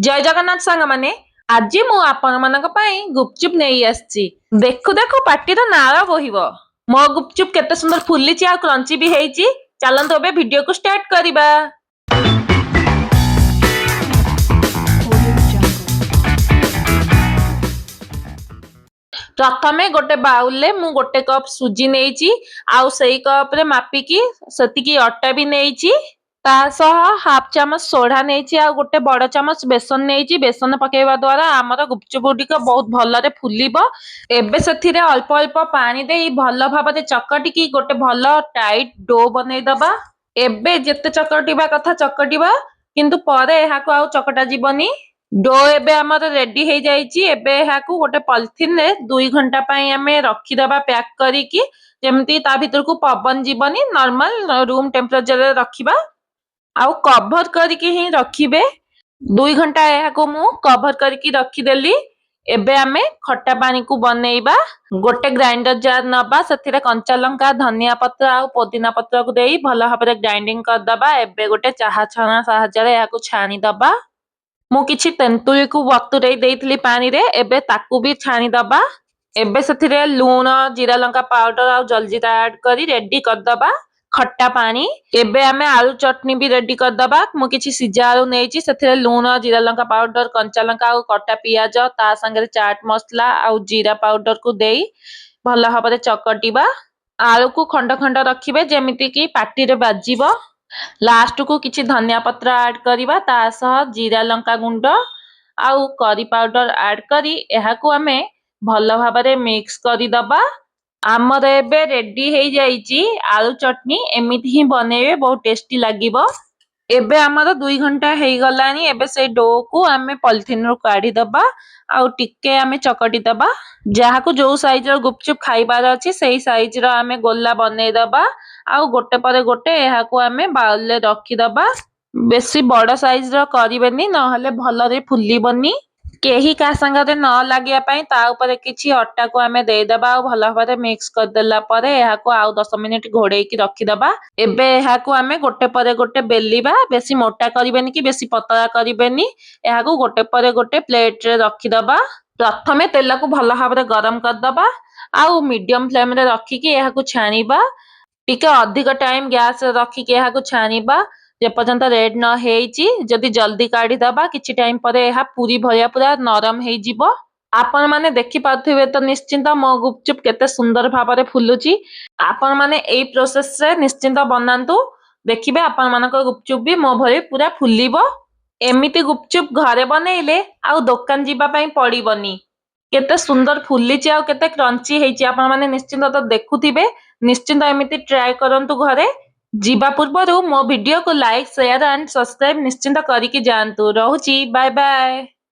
ଜୟ ଜଗନ୍ନାଥ ସାଙ୍ଗମାନେ, ଆଜି ମୁଁ ଆପଣମାନଙ୍କ ପାଇଁ ଗୁପଚୁପ ନେଇ ଆସିଛି। ଦେଖୁ ଦେଖୁ ପାଟିର ନାଳ ବୋହିବ। ମୋ ଗୁପଚୁପ କେତେ ସୁନ୍ଦର ଫୁଲିଛି ଆଉ କ୍ରଞ୍ଚି ବି ହେଇଛି। ଚାଲନ୍ତୁ ଏବେ ଭିଡିଓକୁ ଷ୍ଟାର୍ଟ କରିବା। Audio Jungle. ପ୍ରଥମେ ଗୋଟେ ବାଉଲରେ ମୁଁ ଗୋଟେ କପ୍ ସୁଜି ନେଇଛି ଆଉ ସେଇ କପରେ ମାପିକି ସେତିକି ଅଟା ବି ନେଇଛି। ତା ସହ ହାଫ ଚାମଚ ସୋଢା ନେଇଛି ଆଉ ଗୋଟେ ବଡ ଚାମଚ ବେସନ ନେଇଛି। ବେସନ ପକେଇବା ଦ୍ୱାରା ଆମର ଗୁପଚୁପ ଗୁଡିକ ବହୁତ ଭଲରେ ଫୁଲିବ। ଏବେ ସେଥିରେ ଅଳ୍ପ ଅଳ୍ପ ପାଣି ଦେଇ ଭଲ ଭାବରେ ଚକଟିକି ଗୋଟେ ଭଲ ଟାଇଟ do ବନେଇଦବା। ଏବେ ଯେତେ ଚକଟିବା କଥା ଚକଟିବା, କିନ୍ତୁ ପରେ ଏହାକୁ ଆଉ ଚକଟା ଯିବନି। Do ଏବେ ଆମର ରେଡି ହେଇଯାଇଛି। ଏବେ ଏହାକୁ ଗୋଟେ ପଲିଥିନରେ 2 ଘଣ୍ଟା ପାଇଁ ଆମେ ରଖିଦବା ପ୍ୟାକ୍ କରିକି, ଯେମିତି ତା ଭିତରକୁ ପବନ ଯିବନି। ନର୍ମାଲ ରୁମ୍ ଟେମ୍ପରେଚରରେ ରଖିବା ଆଉ କଭର କରିକି ହିଁ ରଖିବେ। 2 ଘଣ୍ଟା ଏହାକୁ ମୁଁ କଭର କରିକି ରଖିଦେଲି। ଏବେ ଆମେ ଖଟା ପାଣିକୁ ବନେଇବା। ଗୋଟେ ଗ୍ରାଇଣ୍ଡର ଜାର ନବା, ସେଥିରେ କଞ୍ଚା ଲଙ୍କା, ଧନିଆ ପତ୍ର ଆଉ ପୋଦିନା ପତ୍ରକୁ ଦେଇ ଭଲ ଭାବରେ ଗ୍ରାଇଣ୍ଡିଙ୍ଗ କରିଦବା। ଏବେ ଗୋଟେ ଚାହା ଛଣା ସାହାଯ୍ୟରେ ଏହାକୁ ଛାଣିଦବା। ମୁଁ କିଛି ତେନ୍ତୁଳିକୁ ବତୁରେଇ ଦେଇଥିଲି ପାଣିରେ, ଏବେ ତାକୁ ବି ଛାଣିଦବା। ଏବେ ସେଥିରେ ଲୁଣ, ଜିରା ଲଙ୍କା ପାଉଡର ଆଉ ଜଲଜିରା ଆଡ କରି ରେଡି କରିଦବା ଖଟା ପାଣି। ଏବେ ଆମେ ଆଳୁ ଚଟଣି ବି ରେଡି କରିଦବା। ମୁଁ କିଛି ସିଝା ଆଳୁ ନେଇଛି, ସେଥିରେ ଲୁଣ, ଜିରା ଲଙ୍କା ପାଉଡର, କଞ୍ଚା ଲଙ୍କା ଆଉ କଟା ପିଆଜ, ତା ସାଙ୍ଗରେ ଚାଟ ମସଲା ଆଉ ଜିରା ପାଉଡରକୁ ଦେଇ ଭଲ ଭାବରେ ଚକଟିବା। ଆଳୁକୁ ଖଣ୍ଡ ଖଣ୍ଡ ରଖିବେ ଯେମିତି କି ପାଟିରେ ବାଜିବ। ଲାଷ୍ଟକୁ କିଛି ଧନିଆ ପତ୍ର ଆଡ କରିବା, ତା ସହ ଜିରା ଲଙ୍କା ଗୁଣ୍ଡ ଆଉ କରି ପାଉଡର ଆଡ କରି ଏହାକୁ ଆମେ ଭଲ ଭାବରେ ମିକ୍ସ କରିଦବା। ଆମର ଏବେ ରେଡି ହେଇଯାଇଛି ଆଳୁ ଚଟଣି। ଏମିତି ହିଁ ବନେଇବେ, ବହୁତ ଟେଷ୍ଟି ଲାଗିବ। ଏବେ ଆମର 2 ଘଣ୍ଟା ହେଇଗଲାଣି। ଏବେ ସେଇ ଡୋକୁ ଆମେ ପଲିଥିନରୁ କାଢିଦବା ଆଉ ଟିକେ ଆମେ ଚକଟି ଦବା। ଯାହାକୁ ଯୋଉ ସାଇଜର ଗୁପଚୁପ ଖାଇବାର ଅଛି ସେଇ ସାଇଜର ଆମେ ଗୋଲା ବନେଇଦବା ଆଉ ଗୋଟେ ପରେ ଗୋଟେ ଏହାକୁ ଆମେ ବାଉଲରେ ରଖିଦବା। ବେଶୀ ବଡ ସାଇଜର କରିବେନି, ନହେଲେ ଭଲରେ ଫୁଲିବନି। କେହି କାହା ସାଙ୍ଗରେ ନ ଲାଗିବା ପାଇଁ ତା ଉପରେ କିଛି ଅଟାକୁ ଆମେ ଦେଇଦବା ଆଉ ଭଲ ଭାବରେ ମିକ୍ସ କରିଦେଲା ପରେ ଏହାକୁ ଆଉ 10 ମିନିଟ ଘୋଡେଇକି ରଖିଦବା। ଏବେ ଏହାକୁ ଆମେ ଗୋଟେ ପରେ ଗୋଟେ ବେଲିବା। ବେଶୀ ମୋଟା କରିବେନି କି ବେଶୀ ପତଳା କରିବେନି। ଏହାକୁ ଗୋଟେ ପରେ ଗୋଟେ ପ୍ଲେଟରେ ରଖିଦବା। ପ୍ରଥମେ ତେଲକୁ ଭଲ ଭାବରେ ଗରମ କରିଦବା ଆଉ ମିଡିୟମ ଫ୍ଲେମରେ ରଖିକି ଏହାକୁ ଛାଣିବା। ଟିକେ ଅଧିକ ଟାଇମ ଗ୍ୟାସରେ ରଖିକି ଏହାକୁ ଛାଣିବା ଯେପର୍ଯ୍ୟନ୍ତ ରେଡ୍ ନ ହେଇଛି। ଯଦି ଜଲ୍ଦି କାଢିଦବା କିଛି ଟାଇମ ପରେ ଏହା ପୁରୀ ଭଳିଆ ପୁରା ନରମ ହେଇଯିବ। ଆପଣମାନେ ଦେଖିପାରୁଥିବେ ତ ନିଶ୍ଚିନ୍ତ ମୋ ଗୁପଚୁପ କେତେ ସୁନ୍ଦର ଭାବରେ ଫୁଲୁଛି। ଆପଣମାନେ ଏଇ ପ୍ରୋସେସରେ ନିଶ୍ଚିନ୍ତ ବନାନ୍ତୁ, ଦେଖିବେ ଆପଣମାନଙ୍କ ଗୁପଚୁପ ବି ମୋ ଭଳି ପୁରା ଫୁଲିବ। ଏମିତି ଗୁପଚୁପ ଘରେ ବନେଇଲେ ଆଉ ଦୋକାନ ଯିବା ପାଇଁ ପଡିବନି। କେତେ ସୁନ୍ଦର ଫୁଲିଛି ଆଉ କେତେ କ୍ରଞ୍ଚି ହେଇଛି ଆପଣମାନେ ନିଶ୍ଚିନ୍ତ ତ ଦେଖୁଥିବେ। ନିଶ୍ଚିନ୍ତ ଏମିତି ଟ୍ରାଏ କରନ୍ତୁ ଘରେ। ଯିବା ପୂର୍ବରୁ ମୋ ଭିଡିଓକୁ ଲାଇକ୍, ସେୟାର ଆଣ୍ଡ ସବସ୍କ୍ରାଇବ ନିଶ୍ଚିନ୍ତ କରିକି ଯାଆନ୍ତୁ। ରହୁଛି, ବାଏ ବାଏ।